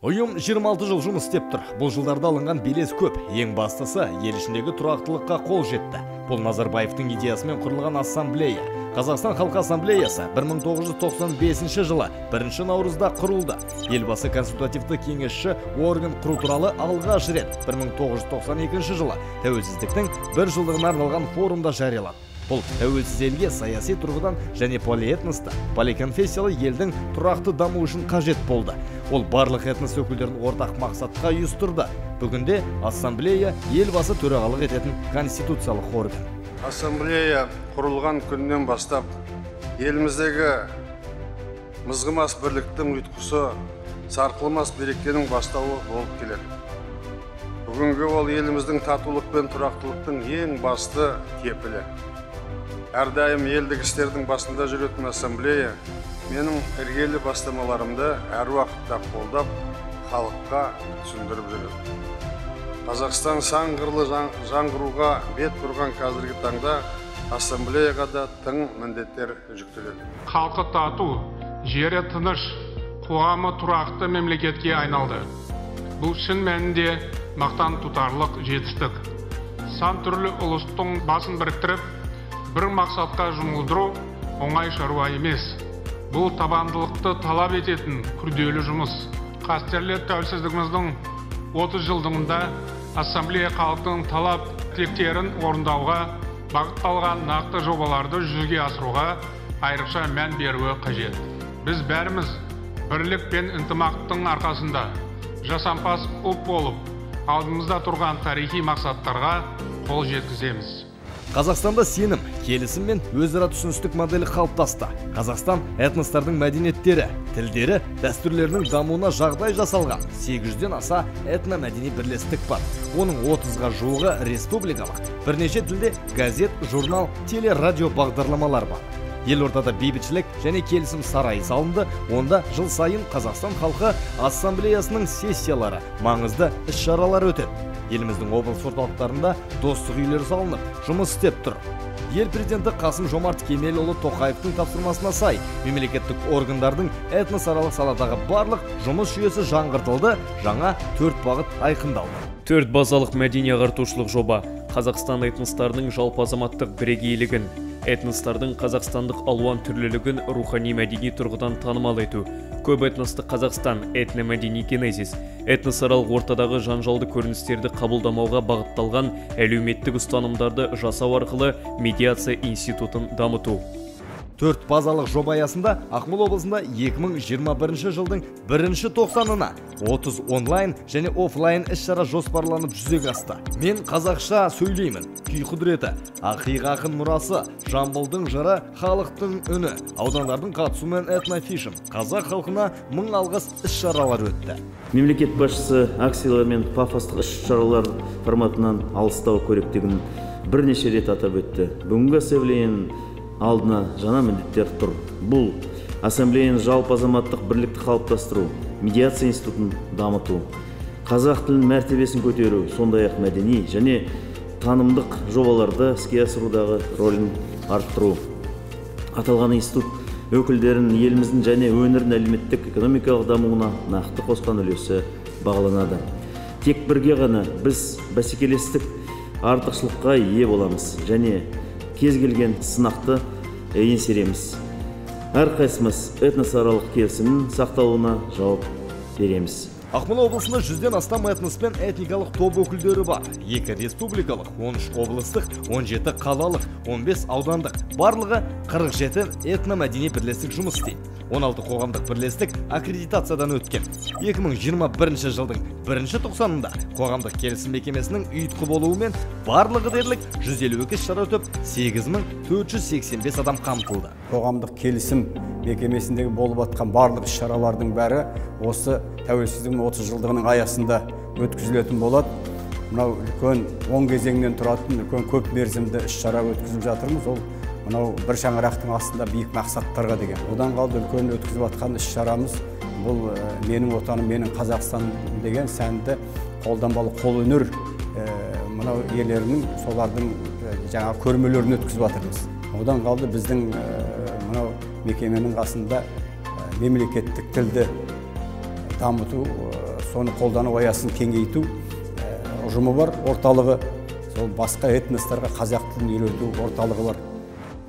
Ұйым 26 жыл жұмыс істеп тұр. Бұл жылдарда алынған белес көп. Ең бастысы, ел ішіндегі тұрақтылыққа қол жетті. Бұл Назарбаевтың идеясымен құрылған ассамблея. Қазақстан Халқы Ассамблеясы 1995 жылы 1 наурызда құрылды. Елбасы консультативті кеңесші орган құру туралы алғаш рет 1992 жылы тәуелсіздіктің бір жылдығына арналған форумда жариялады. Бұл тәуелсіз елге саяси тұрғыдан және полиэтносты, поликонфессиялы елдің тұрақты дамуы үшін қажет болды. Ол барлық этнос өкілдерін ортақ мақсатқа ұйыстырды. Бүгінде ассамблея елбасы төрағалық ететін конституциялық орган. Ассамблея құрылған күннен бастап еліміздегі мызғымас бірліктің ұйытқысы, сарқылмас берекенің бастауы болып келеді. Бүгінгі ол еліміздің татулық пен тұрақтылықтың ең басты кепілі. Әрдайым елдік істердің басында жүретін ассамблея менің іргелі бастамаларымды әр уақытта қолдап, халыққа түсіндіріп жүреді. Қазақстан сан қырлы жаңғыруға бет бұрған қазіргі таңда ассамблеяға да тың міндеттер жүктеледі. Халқы тату, жері тыныш, қоғамы тұрақты мемлекетке айналды. Бұл шын мәнінде мақтан тұтарлық жетістік. Сан түрлі ұлыстың басын біріктіріп, бір мақсатқа жұмылдыру оңай шаруа емес. Бұл табандылықты талап ететін күрделі жұмыс. Қастерлі тәуелсіздігіміздің 30 жылдығында ассамблея халықтың талап тілектерін орындауға бағытталған нақты жобаларды жүзеге асыруға айрықша мән беруі қажет. Біз бәріміз бірлік пен ынтымақтың арқасында жасампаз ұлт болып, алдымызда тұрған тарихи мақсаттарға қол жеткіземіз. Қазақстанда сенім, келісім мен өзара түсіністік моделі қалыптасты. Қазақстан этностардың мәдениеттері, тілдері, дәстүрлерінің дамуына жағдай жасалған 800-ден аса этномәдени бірлестік бар. Оның 30-ға жуығы республикалық, бірнеше тілде газет, журнал, теле-радио бағдарламалар бар. Елордада бейбітшілік және келісім сарайы салынды. Онда жыл сайын Қазақстан Халқы Ассамблеясының сессиялары, маңызды іс-шаралар өтеді. Еліміздің облыс орталықтарында достық үйлері салынып, жұмыс істеп тұр. Ел президенті Қасым Жомарт Кемелұлы Тоқаевтың тапсырмасына сай, мемлекеттік органдардың этносаралық саладағы барлық жұмыс жүйесі жаңғыртылды, жаңа 4 бағыт айқындалды. 4 базалық мәдени ағартушылық жоба Қазақстан этностарының жалпы азаматтық бірегейлігін, этностардың қазақстандық алуан түрлілігін рухани мәдени тұрғыдан танымал ету, көп этносты Қазақстан, этномәдени генезис, этносаралық ортадағы жанжалды көріністерді қабылдамауға бағытталған әлеуметтік ұстанымдарды жасау арқылы медиация институтын дамыту. 4 базалық жоба аясында Ақмола облысында 2021 жылдың бірінші тоқсанына 30 онлайн және офлайн іс-шара жоспарланып жүзеге асты. Мен қазақша сөйлеймін, күй құдіреті, ақиық ақын мұрасы, Жамбылдың жыры, халықтың үні, аудандардың қатысуымен этнофишн, қазақ халқына мың алғыс іс-шаралар өтті. Мемлекет басшысы акциялар мен пафостық іс-шаралар форматынан алыстау керектігін бірнеше рет атап өтті. Бүгінгі ассамблеяның алдына жаңа міндеттер тұр. Бұл ассамблеяның жалпы азаматтық бірлікті қалыптастыру, медиация институтын дамыту, қазақ тілінің мәртебесін көтеру, сондай-ақ мәдени және танымдық жобаларды іске асырудағы рөлін арттыру. Аталған институт өкілдерінің еліміздің және өңірдің әлеуметтік экономикалық дамуына нақты қосқан үлесі бағаланады. Тек бірге ғана біз бәсекелестік артықшылыққа ие боламыз және кез келген сынақты еңсереміз. Әрқайсымыз этносаралық келісімнің сақталуына жауап береміз. Ақмола облысында 100-ден астам этнос пен этникалық топ өкілдері бар. 2 республикалық, 13 облыстық, 17 қалалық, 15 аудандық. Барлығы 47 этномәдени бірлестік жұмыс істейді. 16 қоғамдық бірлестік аккредитациядан өткен. 2021 жылдың бірінші тоқсанында қоғамдық келісім мекемесінің ұйытқы болуымен барлығы дерлік 152 іс-шара өтіп, 8485 адам қамтылды. Қоғамдық келісім мекемесіндегі болып атқан барлық іс-шаралардың бәрі осы тәуелсіздіктің 30 жылдығының аясында өткізілетін болады. Мынау үлкен 10 кезеңнен тұратын үлкен көп мерзімді іс-шара өткізіп жатырмыз. Ол мынау бір шаңырақтың астында биік мақсаттарға деген. Одан қалды үлкен өткізіп жатқан іс-шарамыз бұл менің отаным, менің Қазақстаным деген сәнді қолданбалы қолөнер мынау иелерінің солардың жаңа көрмелерін өткізіп жатырмыз. Одан қалды біздің мынау мекеменің қасында мемлекеттік тілді дамыту Соны қолдану аясын кеңейту ұжымы бар, орталығы, сол басқа этностарға қазақ тілін үйрету орталығы бар.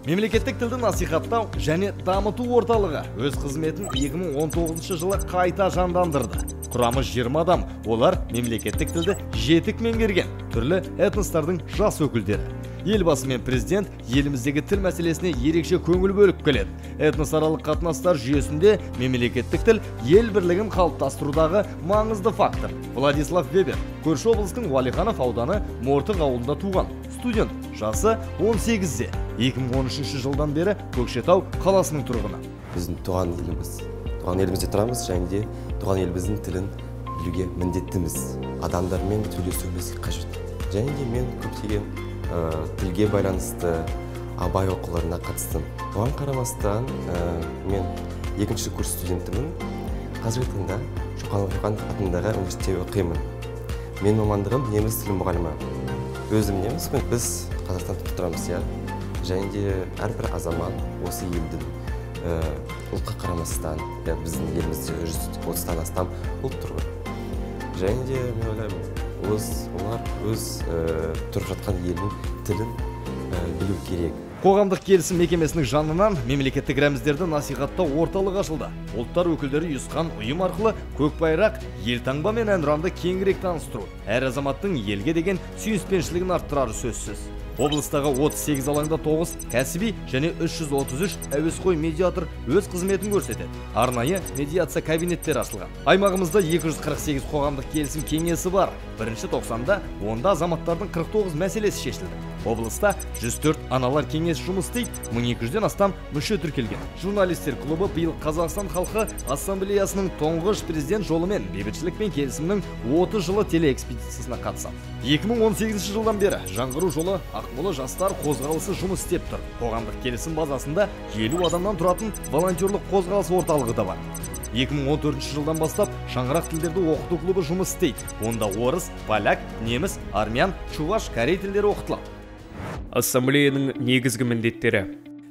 Мемлекеттік тілді насихаттау және дамыту орталығы өз қызметін 2019 жылы қайта жандандырды. Құрамы 20 адам, олар мемлекеттік тілді жетік меңгерген түрлі этностардың жас өкілдері. Елбасы мен президент еліміздегі тіл мәселесіне ерекше көңіл бөліп келеді. Этносаралық қатынастар жүйесінде мемлекеттік тіл ел бірлігін қалыптастырудағы маңызды фактор. Владислав Вебер көрші облыстың Уәлиханов ауданы Мортық ауылында туған. Студент, жасы 18-де. 2013 жылдан бері Көкшетау қаласының тұрғыны. Біздің туған еліміз, туған елімізде тұрамыз және де туған еліміздің тілін білуге міндеттіміз. Адамдармен сөйлесуіміз қажет. Және де мен көптеген тілге байланысты Абай оқуларына қатыстым. Оған қарамастан мен екінші курс студентімін. Қазіргі таңда Шоқан Уәлиханов атындағы университетте оқимын. Менің мамандығым неміс тілі мұғалімі. Өзім неміспін, біз Қазақстанда тұрамыз, иә. Және де әрбір азамат осы елдің ұлтқа қарамастан, біздің елімізде 130-тан астам ұлт тұр ғой. Және де мен ойлаймын, олар өз тұрып жатқан елдің тілін білу керек. Қоғамдық келісім мекемесінің жанынан мемлекеттік рәміздерді насихаттау орталығы ашылды. Ұлттар өкілдері ұйысқан ұйым арқылы көк байрақ, елтаңба мен әнұранды кеңірек таныстыру, әр азаматтың елге деген сүйіспеншілігін арттырары сөзсіз. Облыстағы 38 алаңда 9 кәсіби және 333 әуесқой медиатор өз қызметін көрсетеді. Арнайы медиация кабинеттері ашылған. Аймағымызда 248 қоғамдық келісім кеңесі бар. Бірінші тоқсанда онда азаматтардың 49 мәселесі шешілді. Облыста 104 аналар кеңесі жұмыс істейді, 1200-ден астам мүше тіркелген. Журналистер клубы биыл Қазақстан халқы ассамблеясының тұңғыш президент жолымен бейбітшілік пен келісімнің 30 жылы телеэкспедициясына қатысады. 2018 жылдан бері Жаңғыру жолы Ақмола жастар қозғалысы жұмыс істеп тұр. Қоғамдық келісім базасында 50 адамнан тұратын волонтерлық қозғалыс орталығы да бар. 2014 жылдан бастап шаңырақ тілдерді оқыту клубы жұмыс істейді. Онда орыс, поляк, неміс, армян, чуваш, корей тілдері оқытылады. Ассамблеяның негізгі міндеттері: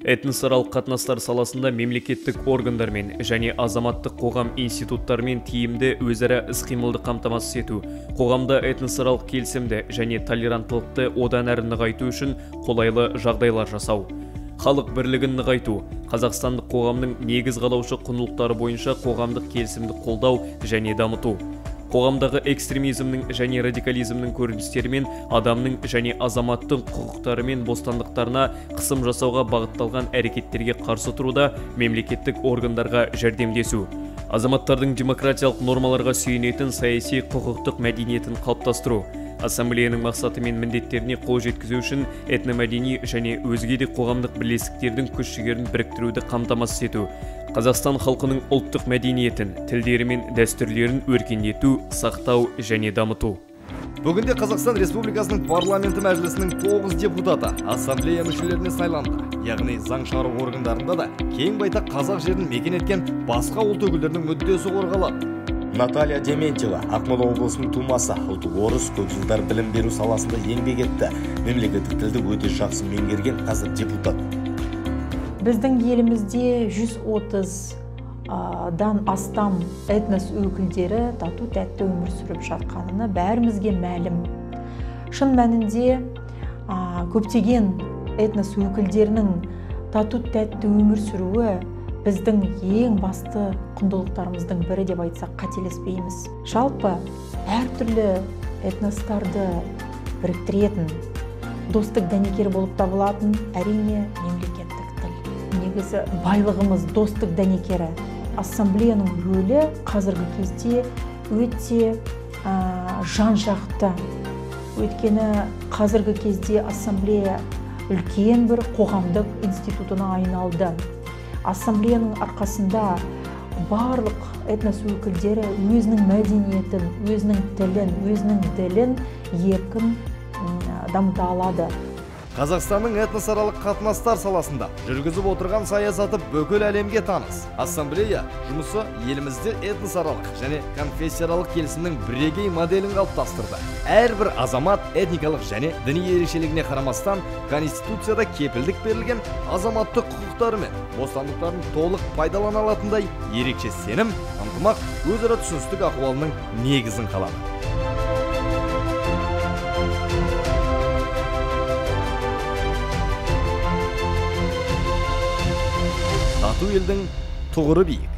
этносаралық қатынастар саласында мемлекеттік органдармен және азаматтық қоғам институттарымен тиімді өзара іс-қимылды қамтамасыз ету, қоғамда этносаралық келісімді және толеранттылықты одан әрі нығайту үшін қолайлы жағдайлар жасау, халық бірлігін нығайту, қазақстандық қоғамның негіз қалаушы құндылықтары бойынша қоғамдық келісімді қолдау және дамыту, қоғамдағы экстремизмнің және радикализмнің көріністерімен адамның және азаматтың құқықтары мен бостандықтарына қысым жасауға бағытталған әрекеттерге қарсы тұруда мемлекеттік органдарға жәрдемдесу, азаматтардың демократиялық нормаларға сүйенетін саяси құқықтық мәдениетін қалыптастыру. Ассамблеяның мақсаты мен міндеттеріне қол жеткізу үшін этномәдени және өзге де қоғамдық бірлестіктердің күш-жігерін біріктіруді қамтамасыз ету, Қазақстан халқының ұлттық мәдениетін, тілдері мен дәстүрлерін өркендету, сақтау және дамыту. Бүгінде Қазақстан Республикасының парламенті мәжілісінің 9 депутаты ассамблея мүшелеріне сайланды. Яғни заң шығару органдарында да кең байтақ қазақ жерін мекен еткен басқа ұлт өкілдерінің мүддесі қорғалады. Наталья Дементьева, Ақмола облысының тумасы, ұлты орыс, көп жылдар білім беру саласында еңбек етті. Мемлекеттік тілді өте жақсы меңгерген, қазір депутат. Біздің елімізде 130-дан астам этнос өкілдері тату-тәтті өмір сүріп жатқанына бәрімізге мәлім. Шын мәнінде көптеген этнос өкілдерінің тату-тәтті өмір сүруі біздің ең басты құндылықтарымыздың бірі деп айтсақ қателеспейміз. Жалпы әртүрлі этностарды біріктіретін, достық дәнекері болып табылатын әрине мемлекеттік тіл. Негізі байлығымыз достық дәнекері. Ассамблеяның рөлі қазіргі кезде өте жан-жақты. Өйткені қазіргі кезде ассамблея үлкен бір қоғамдық институтына айналды. Ассамблеяның арқасында барлық этнос өкілдері өзінің мәдениетін, өзінің тілін, өзінің ділін еркін дамыта алады. Қазақстанның этносаралық қатынастар саласында жүргізіп отырған саясаты бүкіл әлемге таныс. Ассамблея жұмысы елімізде этносаралық және конфессияаралық келісімнің бірегей моделін қалыптастырды. Әрбір азамат этникалық және діни ерекшелігіне қарамастан Конституцияда кепілдік берілген азаматтық құқықтары мен бостандықтарын толық пайдалана алатындай ерекше сенім, ынтымақ, өзара түсіністік ахуалының негізін қалады. Тату елдің тұғыры биік.